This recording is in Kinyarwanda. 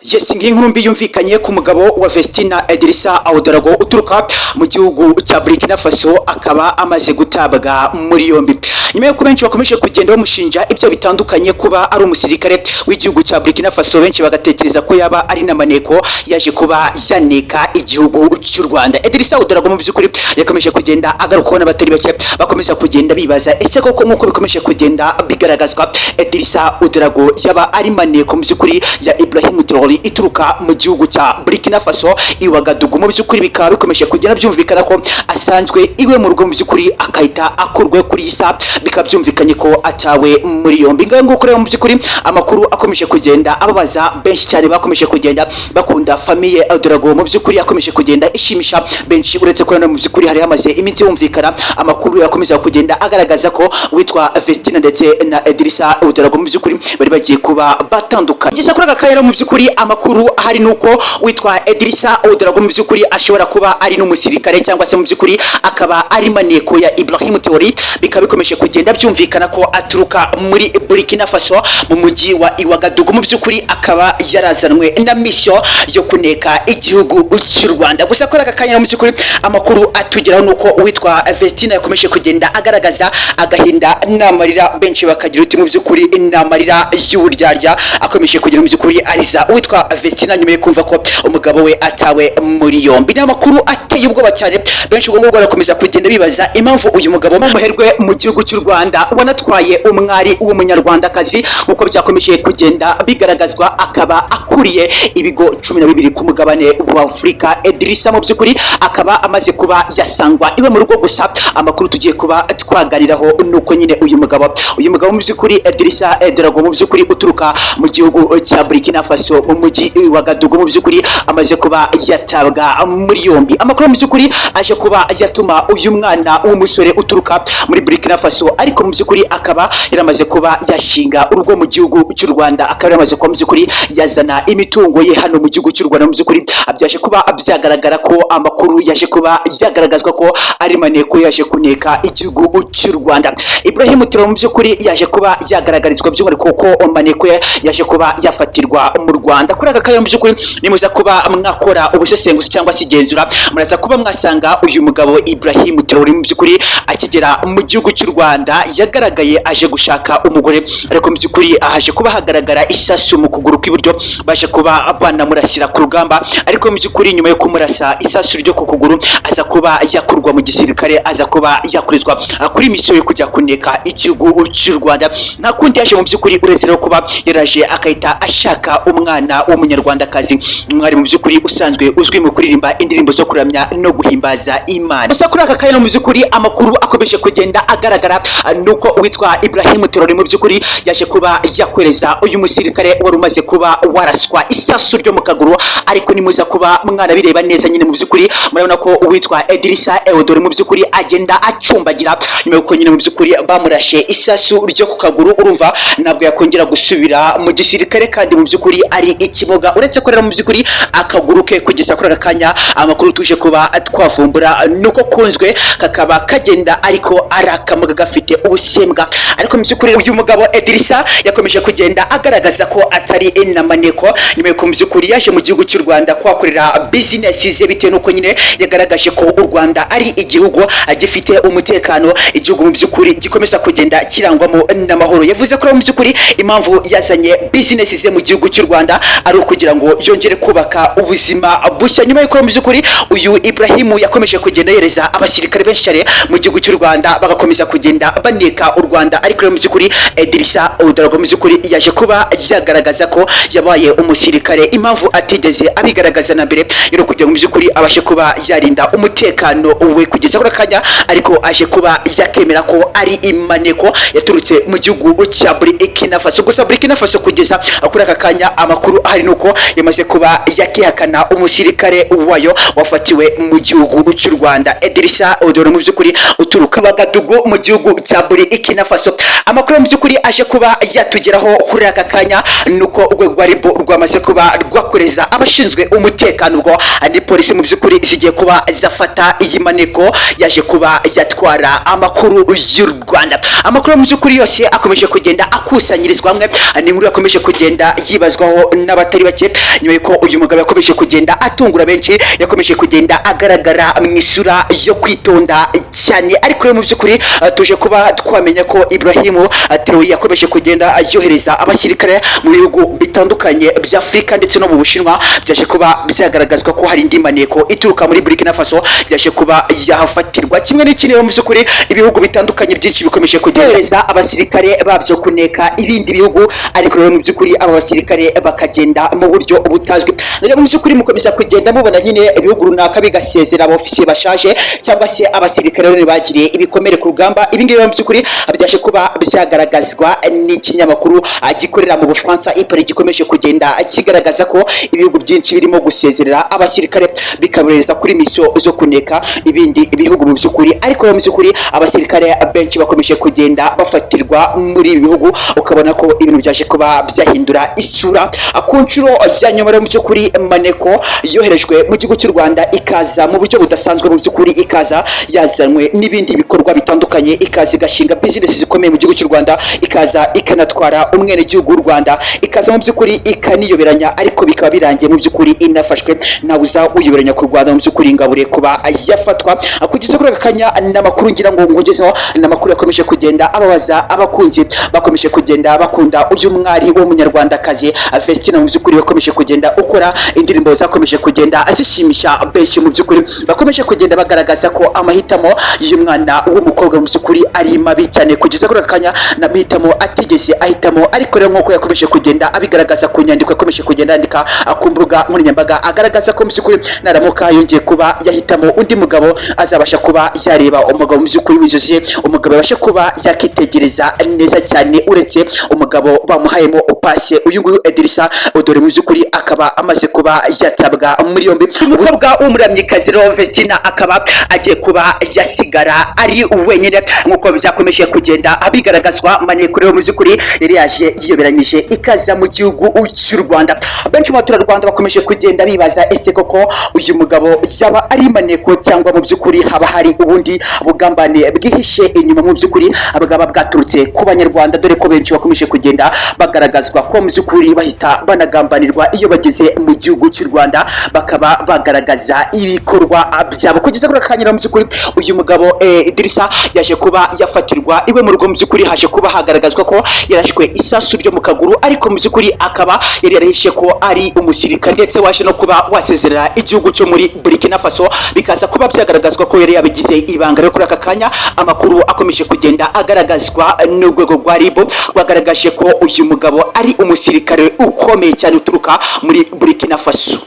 Yes, ngiyi inkuru mbi yumvikanye ku mugabo wa Vestina Edirisa Ouedraogo uturuka mu gihugu cya Burkina Faso, akaba amaze gutabwa muri yombi nyuma y'uko benshi bakomeje kugenda bamushinja ibyo bitandukanye, kuba ari umusirikare w'igihugu cya Burkina Faso, benshi bagatekereza ko yaba ari n'amaneko yaje kuba yaneka igihugu cy'u Rwanda. Edirisa Ouedraogo mu by'ukuri yakomeje kugenda agarukwaho n'abatari bake, bakomeza kugenda bibaza: ese koko nk'uko bikomeje kugenda bigaragazwa, Edirisa Ouedraogo yaba ari maneko mu by'ukuri ya Ibrahim Traoré ituruka mu gihugu cya Burkina Faso i Ouagadougou? Mu by'ukuri bikaba bikomeje kugenda byumvikana ko asanzwe iwe mu rugo, mu by'ukuri akahita akurwe kuri iyi saha, bikaba byumvikanye ko atawe muri yombi. Ngaho nguko rero, mu by'ukuri amakuru akomeje kugenda ababaza benshi cyane bakomeje kugenda bakunda famille Ouedraogo, mu by'ukuri akomeje kugenda ishimisha benshi, uretse ko mu by'ukuri hari hamaze iminsi yumvikana amakuru yakomeza kugenda agaragaza ko witwa Vestina ndetse na Edirisa Ouedraogo mu by'ukuri bari bagiye kuba batandukanye. Kugeza kuri aka kanya, mu by'ukuri amakuru ahari nuko witwa Edirisa Ouedraogo mu by'ukuri ashobora kuba ari n'umusirikare, cyangwa se mu by'ukuri akaba ari maneko ya Ibrahim Traoré. Bikaba bikomeje kugenda byumvikana ko aturuka muri Burkina Faso mu mujyi wa Ouagadougou, mu by'ukuri akaba yarazanwe na mission yo kuneka igihugu cy'u Rwanda. Gusa kuri aka kanya, mu by'ukuri amakuru atugeraho nuko uwitwa Vestina yakomeje kugenda agaragaza agahinda n'amarira, benshi bakagira uti mu by'ukuri n'amarira y'uburyarya akomeje kugira, mu by'ukuri ariza uwitwa Vestina nyuma yo kumva ko umugabo we atawe muri yombi. Ni amakuru ateye ubwoba cyane, benshi ubwo ngubwo barakomeza kugenda bibaza impamvu uyu mugabo w'umuherwe mu gihugu cy'u Rwanda, wanatwaye umwari w'umunyarwandakazi nk'uko byakomeje kugenda bigaragazwa, akaba akuriye ibigo 12 ku mugabane wa Afurika, Edirisa mu by'ukuri akaba amaze kuba yasangwa iwe mu rugo. Gusa amakuru tugiye kuba twaganiraho nuko nyine uyu mugabo mu by'ukuri Edirisa Ouedraogo, mu by'ukuri uturuka mu gihugu cya Burkina Faso mu mujyi wa Ouagadougou, mu by'ukuri amaze kuba yatabwa muri yombi. Amakuru mu by'ukuri aje kuba yatuma uyu mwana w'umusore uturuka muri Burkina Faso, ariko mu by'ukuri akaba yaramaze kuba yashinga urugo mu gihugu cy'u Rwanda, akaba yaramaze kuba mu by'ukuri yazana imitungo ye hano mu gihugu cy'u Rwanda, mu by'ukuri byaje kuba byagaragara ko amakuru yaje kuba yagaragazwa ko ari maneko yaje kuneka igihugu cy'u Rwanda Ibrahim Traoré, mu by'ukuri yaje kuba yagaragarizwa by'umwihariko ko maneko ye yaje kuba yafatirwa mu Rwanda. Kuri aka kanya, mu by'ukuri nimuza kuba mwakora ubusesenguzi cyangwa se igenzura, muraza kuba mwasanga uyu mugabo Ibrahim Traoré mu by'ukuri akigera mu gihugu cy'u Rwanda yagaragaye aje gushaka umugore, ariko mu by'ukuri ahaje kuba hagaragara isasu mu kuguru kw'iburyo, baje kuba banamurasira ku rugamba. Ariko mu by'ukuri nyuma yo kumurasa isasu ryo ku kuguru, aza kuba yakurwa mu gisirikare, aza kuba yakurizwa kuri misiyo yo kujya kuneka igihugu cy'u Rwanda. Nta kundi yaje mu by'ukuri uretse no kuba yaraje akahita ashaka umwana w'umunyarwandakazi, umwari mu by'ukuri usanzwe uzwi mu kuririmba indirimbo zo kuramya no guhimbaza Imana. Gusa kuri aka kanya, mu by'ukuri amakuru akomeje kugenda agaragara nuko uwitwa Ibrahim Traoré mu by'ukuri yaje kuba yakoreza uyu musirikare wari umaze kuba waraswa isasu ryo mu kaguru. Ariko nimuza kuba mwana bireba neza nyine, mu by'ukuri murabona ko uwitwa Edirisa Ouedraogo mu by'ukuri agenda acumbagira nyuma yuko nyine mu by'ukuri bamurashe isasu ryo ku kaguru. Urumva ntabwo yakongera gusubira mu gisirikare kandi mu by'ukuri ari ikimuga, uretse ko rero mu by'ukuri akaguru ke kugeza kuri aka kanya amakuru tuje kuba twavumbura nuko kunzwe kakaba kagenda, ariko ari akamuga gafite ubusembwa. Ariko mu by'ukuri uyu mugabo Edirisa yakomeje kugenda agaragaza ko atari inamaneko, nyuma yuko mu by'ukuri yaje mu gihugu cy'u Rwanda kuhakorera bizinesi ze, bitewe n'uko nyine yagaragaje ko u Rwanda ari igihugu gifite umutekano, igihugu mu by'ukuri gikomeza kugenda kirangwamo n'amahoro. Yavuze ko mu by'ukuri impamvu yazanye bizinesi ze mu gihugu cy'u Rwanda ari ukugira ngo yongere kubaka ubuzima bushya, nyuma y'uko mu by'ukuri uyu Ibrahimu yakomeje kugenda yereza abasirikare benshi cyane mu gihugu cy'u Rwanda, bagakomeza kugenda baneka u Rwanda. Ariko rero mu by'ukuri Edirisa Ouedraogo mu by'ukuri yaje kuba yagaragaza ko yabaye umusirikare, impamvu atigeze abigaragaza na mbere rero kugira ngo mu by'ukuri abashe kuba yarinda umutekano we kugeza kuri akanya, ariko aje kuba yakemera ko ari imaneko yaturutse mu gihugu cya Burkina Faso. Gusa Burkina Faso kugeza kuri aka kanya amakuru ahari nuko yamaze kuba yakihakana umusirikare wayo wafatiwe mu gihugu cy'u Rwanda, Edirisa Ouedraogo mu by'ukuri uturuka Ouagadougou mu gihugu cya Burkina Faso. Amakuru mu by'ukuri aje kuba yatugeraho kuri aka kanya nuko urwego rwa RIB rwamaze kuba rwakoreza abashinzwe umutekano, ubwo ni polisi mu by'ukuri zigiye kuba zafata iyi maneko yaje kuba yatwara amakuru y'u Rwanda. Amakuru mu by'ukuri yose akomeje kugenda akusanyirizwa hamwe, ni inkuru yakomeje kugenda yibazwaho. n'abatari bake, nyuma y'uko uyu mugabo yakomeje kugenda atungura benshi, yakomeje kugenda agaragara mu isura yo kwitonda cyane. Ariko rero mu by'ukuri tuje kuba twamenya ko Ibrahim Traoré yakomeje kugenda yohereza abasirikare mu bihugu bitandukanye bya Afurika ndetse no mu Bushinwa. Byaje kuba byagaragazwa ko hari indi maneko ituruka muri Burkina Faso yaje kuba yahafatirwa. Kimwe n'ikindi rero, mu by'ukuri ibihugu bitandukanye byinshi bikomeje kugenda abasirikare babyo kuneka ibindi bihugu, ariko rero mu by'ukuri aba basirikare bakagenda mu buryo butazwi. Rero mu by'ukuri mukomeza kugenda mubona nyine ibihugu runaka bigasezera abofisiye bashaje cyangwa se abasirikare rero bagiriye ibikomere ku rugamba. Ibi ngibi rero mu by'ukuri byaje kuba byagaragazwa n'ikinyamakuru gikorera mu Bufaransa i Paris, gikomeje kugenda kigaragaza ko ibihugu byinshi birimo gusezerera abasirikare bikabohereza kuri misiyo zo kuneka ibindi bihugu mu by'ukuri. Ariko rero mu by'ukuri abasirikare benshi bakomeje kugenda bafatirwa muri ibi bihugu, ukabona ko ibintu byaje kuba byahindura isura ku nshuro ya nyuma. Rero mu by'ukuri maneko yoherejwe mu gihugu cy'u Rwanda ikaza mu buryo budasanzwe, mu by'ukuri ikaza yazanywe n'ibindi bikorwa bitandukanye, ikaza igashinga business zikomeye mu gihugu cy'u Rwanda, ikaza ikanatwara umwenegihugu w'u Rwanda, ikaza mu by'ukuri ikaniyoberanya, ariko bikaba birangiye mu by'ukuri inafashwe. Ntawe uyoberanya ku Rwanda mu by'ukuri ngabure kuba yafatwa. Kugeza kuri aka kanya n'amakuru ngira ngo nkugezeho ni amakuru yakomeje kugenda ababaza abakunzi bakomeje kugenda bakunda uyu mwari w'umunyarwandakazi Vestina, mu by'ukuri wakomeje kugenda ukora indirimbo zakomeje kugenda zishimisha benshi. Mu by'ukuri bakomeje kugenda bagaragaza ko amahitamo y'umwana w'umukobwa mu by'ukuri ari mabi cyane kugeza kuri aka kanya, n'amahitamo atigeze ahitamo. Ariko rero nk'uko yakomeje kugenda abigaragaza ku nyandiko yakomeje kugenda yandika ku mbuga nkoranyambaga, agaragaza ko mu by'ukuri naramuka yongeye kuba yahitamo undi mugabo, azabasha kuba yareba umugabo mu by'ukuri w'inzozi, umugabo yabasha kuba yakitegereza neza cyane, uretse umugabo bamuhayemo pase, uyu nguyu Edirisa Odore, mu by'ukuri akaba amaze kuba yatabwa muri yombi. Umukobwa w'umuramyikazi rero Vestina akaba agiye kuba yasigara ari wenyine, nk'uko byakomeje kugenda abigaragazwa. Maneko rero mu by'ukuri yari yaje yiyoberanyije ikaza mu gihugu cy'u Rwanda. Benshi mu baturarwanda bakomeje kugenda bibaza: ese koko uyu mugabo yaba ari maneko, cyangwa mu by'ukuri haba hari ubundi bugambane bwihishe inyuma, mu by'ukuri bwaba bwaturutse ku banyarwanda, dore ko benshi bakomeje kugenda bagaragazwa ko mu by'ukuri bahita banagambanirwa iyo bageze mu gihugu cy'u Rwanda, bakaba bagaragaza ibikorwa byabo. Kugeza kuri aka kanya mu by'ukuri uyu mugabo Idrissa yaje kuba yafatirwa iwe mu rugo. Mu by'ukuri haje kuba hagaragazwa ko yarashwe isasu ryo mu kaguru, ariko mu by'ukuri akaba yari yarahishe ko ari umusirikare, ndetse waje no kuba wasezerera igihugu cyo muri Burkina Faso, bikaza kuba byagaragazwa ko yari yabigize ibanga. Rero kuri aka kanya amakuru akomeje kugenda agaragazwa n'urwego rwa RIB rwagaragaje ko uyu mugabo ari umusirikare ukomeye cyane uturuka muri Burkina Faso.